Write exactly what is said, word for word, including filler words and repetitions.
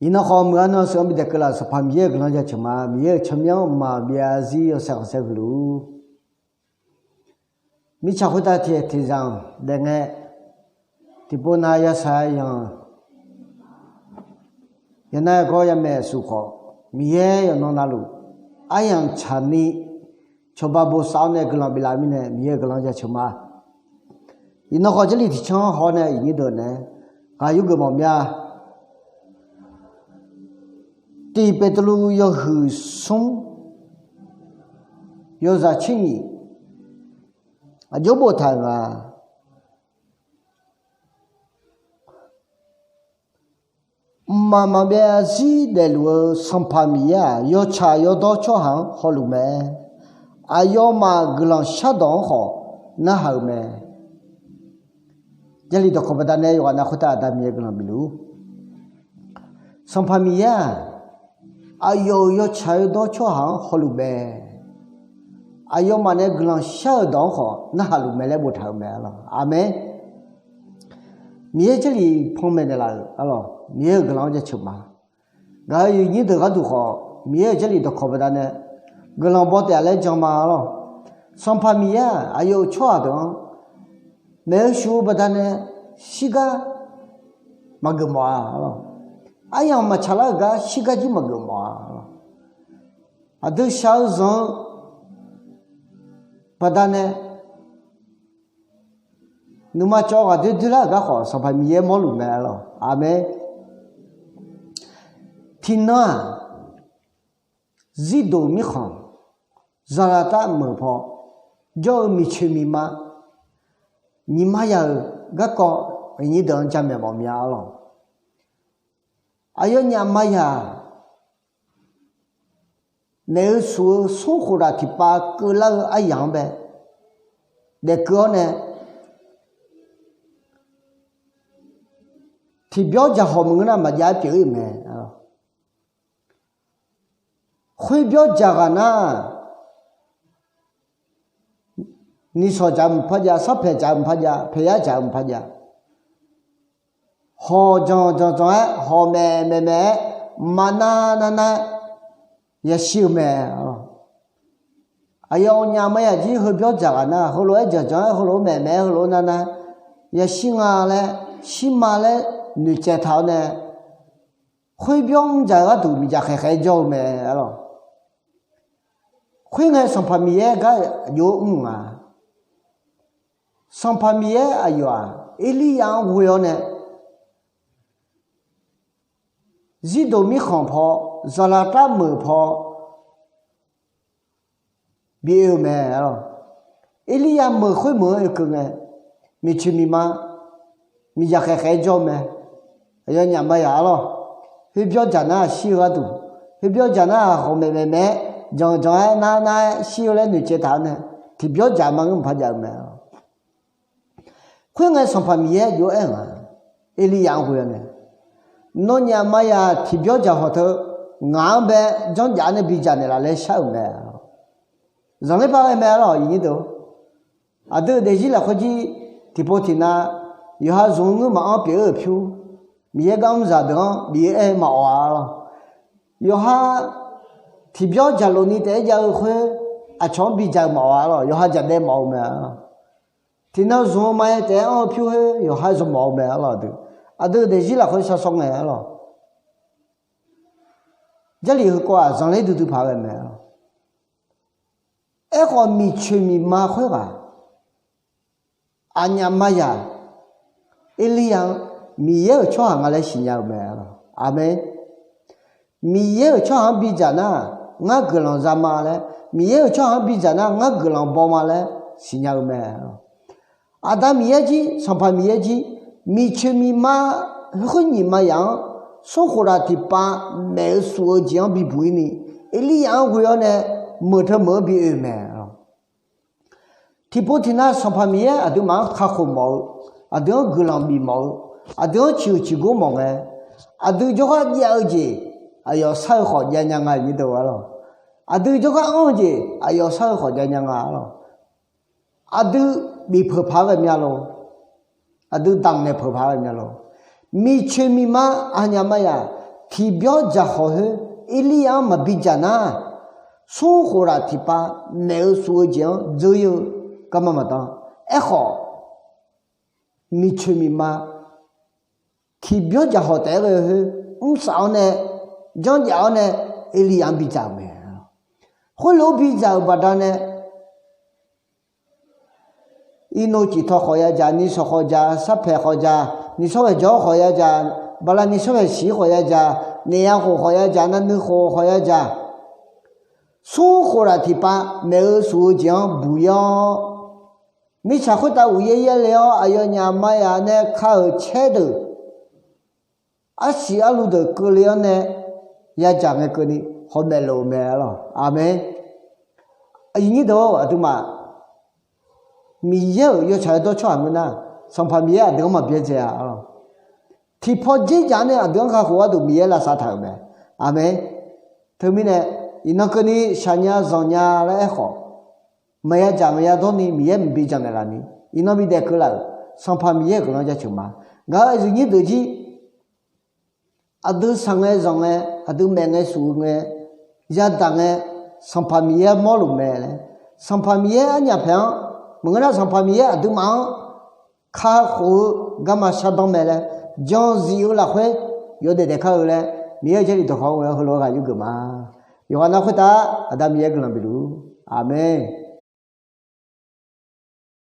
Iqnan khawf, muiq-eu arnan sheuq-anr bidaef keuvlaf-euq Sanqpaq Miqyaer-euq guiqlanq jaceuq ma. Miqyaer-euq tsawrmyanr maqbyav zarzir yawshaef khanqsaer huiq luf-ur. Mirtsaq khoertav tiqghae tiqzanq daef ngae, tiqpov nav yashaq yanq, yawqnan yawgawr yamaeq aqsur khawf, Miqyaer yawqnan navluf aryamq tsaqni cawba bosav-awr nae guiqlanq biflaf-eu mirnae, Miqyaer-euq guiqlanq jaceuq ma. Iqnan khawf, Jarlif tiqcanr haw-awr nae iqnyir deuq naeq-aer ghaq yurgeuf mawf mya. Tiq Beqtuvluv yawhuiq smr, yawzaq tser nyiq, aqjox boftaq-euq nga. Mqmaq maqbyav zarzir daefluf-eu Sanqpaq Miqyaer-aq, yawtsaq yawdawr tsawrhaq-anr hawluf mae. Aqyawfmaf guiqlanq shardawq-anr khawf narhaq-euq mae. Jarlif dawqkawq baqdanae yawqghaq nav khoertav Aqda Miqyaer guiqlanq bifluf-ur. Sanqpaq Miqyaer-aq, aqyawf-euq yawtsaq yawdawr tsawrhaq-anr hawluf mae. Aqyawfmaf nae guiqlanq shar-euq dawq-anr khawf narhaq luf mae laer boftaq-euq mae arlawq. Aqmeq. Miqyaer Jarlif panmaeq naeqlaf-euq arlawq, Miqyaer-euq guiqlanq-anr jaceuq ma. Ngaq-euq iqnyir deuq gharduq khawf, Miqyaer-euq Jarlif dawqkawq baqdanae guiqlanq baw taef-a laer jan ma arlawq. Sanqpaq Miqyaer-aq, aqyawf-euq tsawrhaq deuq-anr maeq-eu shuf-eu baqdanae shirgar maqgeuf mawf-a arlawq. Aryamq maqtsaqlar-euq gar shirgar jir maqgeuf mawf-a arlawq. Aqdui shaq-eu zanq-eu baqdanae nuima cawv ghaqdoer doerlar-euq gar khawf, Sanqpaq Miqyaer mawrluf mae arlawq. Aqmeq. Tiqnan-aq, Zirdoq mirkhanq zaqlaqtav meuq paw jawr-eu miqcoeq miqma nyiq ma yaq-euq garkawv iqnyir deuq-anr jamaeq mawf mya arlawq. Aqyawfnyaf ma yaq maeq-eu shuf-eu smr khoftaq tiqpav keuvlar-eu aryamq-anr bae daefkeuv-awr nae, tiqbyawr dzaq hawq maqngeur nar maqjav-aer pyeuf-ir-euq mae. Khoerbyawr dzaq ghaq nar, nishawq dzaq-eu maqpar jav, sarpaeq dzaq-eu maqpar jav, paeqyar dzaq-eu maqpar jav. Hawq janq janq janq-aer, hawq maeq maeq maeq-aer, maqnav nav nav-aer yashir-eu mae. Aqyawfnyaf ma yaq jir heubyawr dzaq ghaq nar, heulof-aer janq janq-aer, heulof-aer maeq maeq-aer, heulof-aer nav nav-aer yashir nga laer, shir ma laer noeqtsaev taq-awr nae, khoerbyawr mr dzaq-eu gharduq miqdzaq khaeq khaeq-aer jawr-eu mae arlawq. Khoerngae Sanqpaq Miqyaer gar aqjox-aer mr nga. Sanqpaq Miqyaer aqyawf-aq, Erliryav-anr ghoe-awr nae, Zirdoq mirkhanq paw, zaqlaqtav meuq paw bi oe-eu mae arlawq. Erliryav meuq khoer meuq-anr oekeuv ngae, miqcoeq miqma miqdzaq khaeq khaeq-aer jawr-eu mae. Aqyawfnyaf ma yaq arlawq. Khoerbyawr dzaq nar shir-eu gharduq, khoerbyawr dzaq nar hawq maeq maeq maeq-aer, janq janq-aer, nar nar-aer shir-eu laer noeqtsaev taq-awr nae, tiqbyawr dzaq maqngeur maqpar jav-eu mae. Khoerngae Sanqpaq Miqyaer aqjox-aer aer-eu nga, Erliryav-anr ghoe-awr nae, nawnyaf ma yaq tiqbyawr dzaq hawq teu ngaq-anr bae janrjav nae bidzaq naeqlaf laer shar-euq mae. Zanqler par ghae mae arlawq, iqnyir deuq. Aqdui-euq daefzir lafkhoer jir tiqpov tiqnav yawqha zmq-eu ngeur maqanr pyeuf-eu pyur, Miqyaer gar mr zaqdeuq-anr bif-eu aer maqawq-a arlawq. Yawqha tiqbyawr dzaq lofni taef-aer jav-eu khoer, aqcawq-anr bidzaq-eu maqawq-a arlawq. Yawqha dzaqdaev mawf-eu mae arlawq. Tiqnan zmq-eu ma-aer taef-aer anr-eu pyur khoer yawqha zmq mawf-eu mae arlawq. Aqdui, aqdui-euq daefzir lafkhoer sharshawr ngae arlawq. Jarlif heukawv-aq zanqler duidui paq ghae mae arlawq. Aerkhawf miqcoeq miqma khoerghaq aqnyaf ma yaq Erliryav-anr Miqyaer-euq tsawrhaq nga laer siqnya-eu mae. Aqmeq. Miqyaer-euq tsawrhaq-anr bidzaq nar, ngar guiqlanq za ma laer, Miqyaer-euq tsawrhaq-anr bidzaq nar, ngar guiqlanq baw ma laer siqnya-eu mae. Aqda Miqyaer jir, Sanqpaq Miqyaer jir, miqcoeq miqma khoer nyiq ma yaq-anr, smr khoftaq tiqpav maeq-eu shuf-eu jeq-anr bibuq-ir ni, Erliryav-anr ghoe-awr nae meuq teu meuq-anr bi oe mae. Tiqpov tiqnav Sanqpaq Miqyaer aqduimaf-anr kakhof mawf-eu, aqdui-anr guiqlanq bif mawf-eu, aqdui-anr ciqhuiq ciqgor mawf ngae, aqdui jawrgar jav-eu jeq aqyawf shar-eu khawf javnya nga, iqnyir deuq arlawq. Aqdui jawrgar anr-eu jeq aqyawf shar-eu khawf javnya nga arlawq. Aqdui bifpeuq paq-aer ghae mya lor. Aqdui damqnaeq peuq paq-aer ghae mya lor. Miqcoeq miqma aqnyaf ma yaq tiqbyawr dzaqkhawq khoer Erliryav-anr maqbi dzaq nar, smr khof laf tiqpav maeq-eu suf-eu jeq-anr dzeur-ir-eu garma maqdan. Aerkhawf, miqcoeq miqma tiqbyawr dzaqkhawq taef-aer ghae-eu khoer, mrsaf-awr nae, janrjav-awr nae, Erliryav-anr bidzaq-euq mae. Khoerlof-aer bidzaq-euq baqdanae, irnov ciqtaw khawf yadzaq, nishawq khawf dzaq, sarpaeq khawf dzaq, nishawr ghae jawr khawf yadzaq, bala nishawr ghae shiq khawf yadzaq, naef ya khof khawf yadzaq, navnuiv khof khawf yadzaq, smr khof laf tiqpav maeq-eu suf-eu jeq-anr buq-ir-awr, mirtsaq khoertav uqyaer yaer le-awr aqyawfnyaf maqyaf nae ka-euq caer deuq, arsiq arlu deuq keuvle-awr nae yadzaq ngae keuvni hawmaeq lof-eu mae lawq. Aqmeq. Aqyuif nyir deuq-or, aqduimaf Miqyaer-euq yawtsaq yawdawr tsawrhaq ngeur nar, Sanqpaq Miqyaer aqdui-anr maqbyaerdzae-a lawq. Tiqpaw dzerdzaq-anr nae aqdui-anr kakhof gharduq Miqyaer lavsav taq-euq mae. Aqmeq. Teumirnae, iqnan keuvni shaqnya zanqnya laer aerkhawf, maqya dzaq maqya dawrni Miqyaer mqbi dzaq naeqlaf ni, iqnan bidaef keuvlaf-euq Sanqpaq Miqyaer-euq guiqlanq jaceuq ma. Ngaq-euq aqyuif nyir deuq jir, aqdui shaq ngae zanq ngae, aqdui maef ngae suf-eu ngae, yadaq ngae, Sanqpaq Miqyaer mawrluf mae laer, Sanqpaq Miqyaer arnyaf paeq-anr maqngeur nar, Sanqpaq Miqyaer aqduimaf-anr kakhof-eu garma shardanr mae laer, jan zif-eu lafkhoer yawdaef daef kar-eu laer, Miqyaer-euq Jarlif dawqkawq-anr ghae-awr heulof-aer ghaq yurgeuf ma. Yawqghaq nar khoertav Aqda Miqyaer guiqlanq bifluf-ur. Aqmeq.